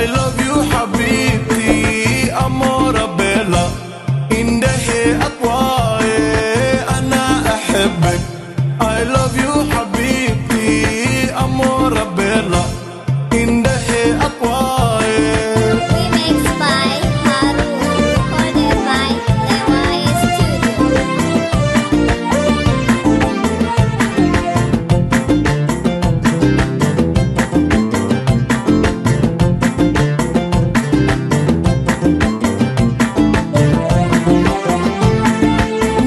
I love you حبيبتي أمورة بيلا إندهي أطواي أنا أحبك. I love you حبيبتي أمورة بيلا إندهي أطواي. Remix by Haru, recorded by Lewai Studio.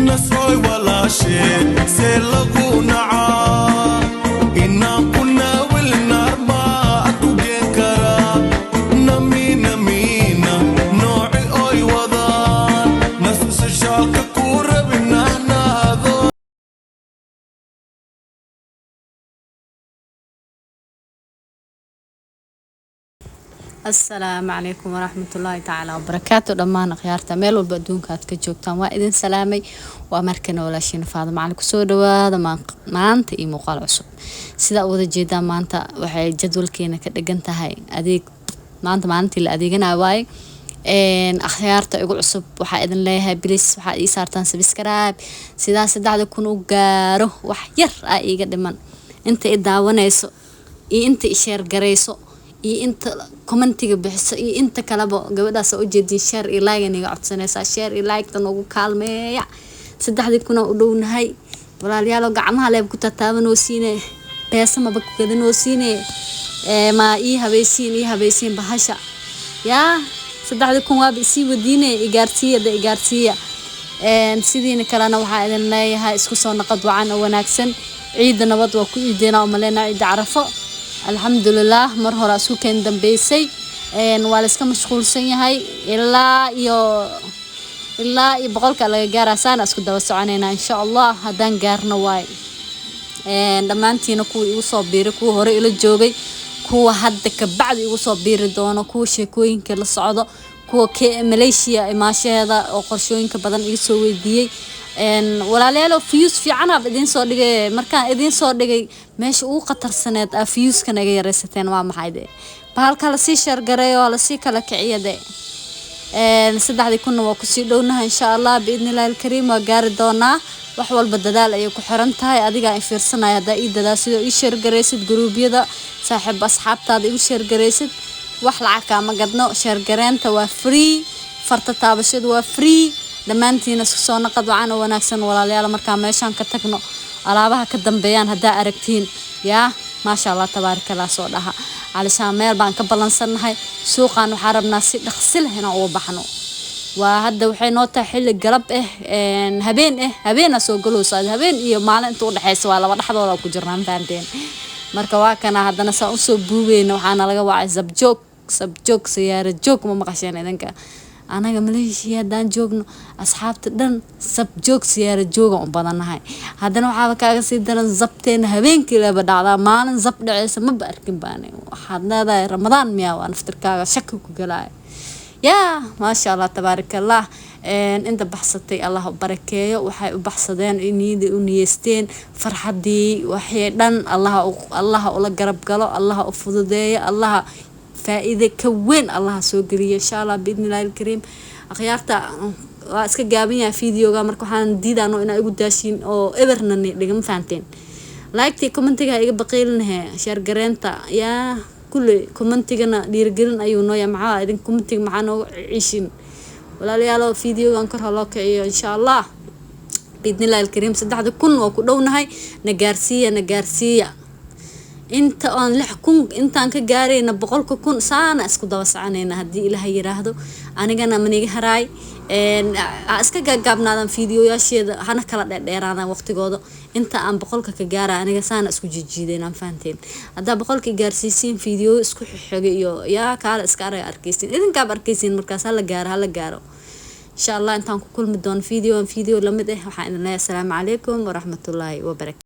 Nasoy walaashe see lagu nacaa inaan ku naawil naarmaa ad ku geen karaa namiina miina nooci oy wadaan nasusashaalka kuu rabinahnaado. Asalaamu calaykum waraxmatullaahi tacaala wabarakaatu. Dhammaan akhyaarta meel walba adduunka aad ka joogtaan, waa idin salaamay. Waa markana walaashiin Faadimo Macalin. Kusoo dhawaada maanta iyo muuqaal cusub. Sidaa u wada jeedaan, maanta waxay jadwalkeena ka dhigan tahay adeeg. Maanta maalintii la adeeganayo waaye. Akhyaarta igu cusub, waxaa idin leeyahay, please waxaad ii saartaan subscribe sidaa 3000 u gaaro. Wax yar aa iiga dhiman. Inta i daawanayso iyo inta i share garayso iyo inta commentiga bixiso iyo inta kaleba, gabadhaas oo ujeedin, share iyo like iga codsanaysaa. Share iyo like ta noogu kaalmeeya. 3000 u dhownahay, walaalayaal. Gacmaha leeb ku tataabanoo siine, beesa maba ku gadanoo siine. Ma ii habaysiin, ii habaysiin bahasha yaa 3000 waaba isii wadiine. Igaarsiiya da, igaarsiiya. Sidiina kalena waxaa idin leeyahay, isku soo naqad wacan oo wanaagsan. Ciidda nabad waa ku iideena oo maleynaa. Ciidda Carafo, alxamdulilah, mar hore isku keen dambeysay. Waa la iska mashquulsan yahay. Ilaa iyo 100-ka laga gaaraa saana isku daba soconaynaa, insha Allah, haddaan gaarno waay. Dhammaantiina, kuwa igu soo biiray, kuwa hore ila joogay, kuwa hadda kabacdi igu soo biiri doono, kuwa sheekooyinka la socdo, kuwa k Malaysia imaashaheeda oo qorshooyinka badan iga soo weydiiyey, walaalayaal, views fiican aab idiin soo dhigay. Markaan idiin soo dhigay meesha ugu khatarsaneed aa viewskan iga yaraysateen, waa maxay de? Bahalka lasii share gareeyo, waa lasii kala kiciya de. 3000-na waa kusii dhownaha, insha Allah, biidni illahi alkariim, waa gaari doonaa. Wax walba dadaal ayay ku xiran tahay. Adigaa i fiirsanaya, haddaa ii dadaal sidoo ii share garaysid guruubyada, saaxiib asxaabtaada igu share garaysid, wax lacag kaama gadno. Share gareenta waa free, farta taabashadu waa free. Dhammaantiina isku soo naqad wacan oo wanaagsan, walaalayaal. Markaa meeshaan ka tagno, alaabaha ka dambeeyaan haddaa aragtiin, yaa maasha Allah, tabaarakallah soo dhaha. Calishaan meel baan ka ballansannahay suuqan. Waxaa rabnaa si dhaqsi leh inaan uga baxno. Waa hadda waxay noo tahay xilli galab ah, habeen ah, habeena soo galowsa, habeen iyo maalin inta udhexeysa, waa laba dhexdooda ku jirnaa, ma fahanteen? Marka waa kana haddana saan usoo buubeyna, waxaana laga wacay sabjoog, sabjoog, siyaara joog. Ma maqasheen idinka? Anaga Maleeshiya haddaan joogno, asxaabta dhan sabjoog, siyaara joogan u badannahay. Haddana waxaaba kaaga sii daran, zabteena habeenkii leba dhacdaa. Maalin zab dhaceysa maba arkin baani. Waxaad leedahay, Ramadaan miyaa? Waa naftirkaaga shaki ku galaya. Yaa maasha Allah, tabaaraka Allah. Inta baxsatay Allah u barakeeyo. Waxay u baxsadeen, niyada u niyeysteen, farxadii waxay dhan Allaha ula garab galo, Allaha u fududeeyo, Allaha faa-iide ka weyn Allaha soo geliyo, insha Allah, biidni illahi alkariim. Akhyaarta, waa iska gaaban yahay videoga. Marka waxaan diidaano inaa igu daashiin oo eberna dhigama fahanteen. Like-tii, commentiga iga baqiilinahe, share gareenta yaa kulley, commentigana dhiirigelin ayuu nooya. Maxaa idin commentiga maxaa nooga ciishin, walaalayaalo? Videogan kor ha loo kiciyo, insha Allah, biidnillahi alkariim. 3000 waa ku dhownahay. Na gaarsiiya, na gaarsiiya. Inta oon 6000 intaan ka gaarayna 100,000, saana isku daba soconayna haddii Ilaahay yiraahdo. Anigana maniga haraay. Ha iska gaagaabnaadaan fiidiyoyaasheeda, hana kala dheerdheeraadaan waqtigooda. Inta aan 100-ka ka gaara, aniga saana isku jijiideen, fahanteen? Haddaa 100-ka gaarsiisiin, fiidiyo isku xigay iyo yaa kaala iska arag arkaysiin, idinkaaba arkaysiin. Markaas hala gaaro, hala gaaro, insha Allah. Intaan ku kulmi doono video video lamid ah, waxaan idin leeyahay asalaamu calaykum waraxmatullaahi wabarakatu.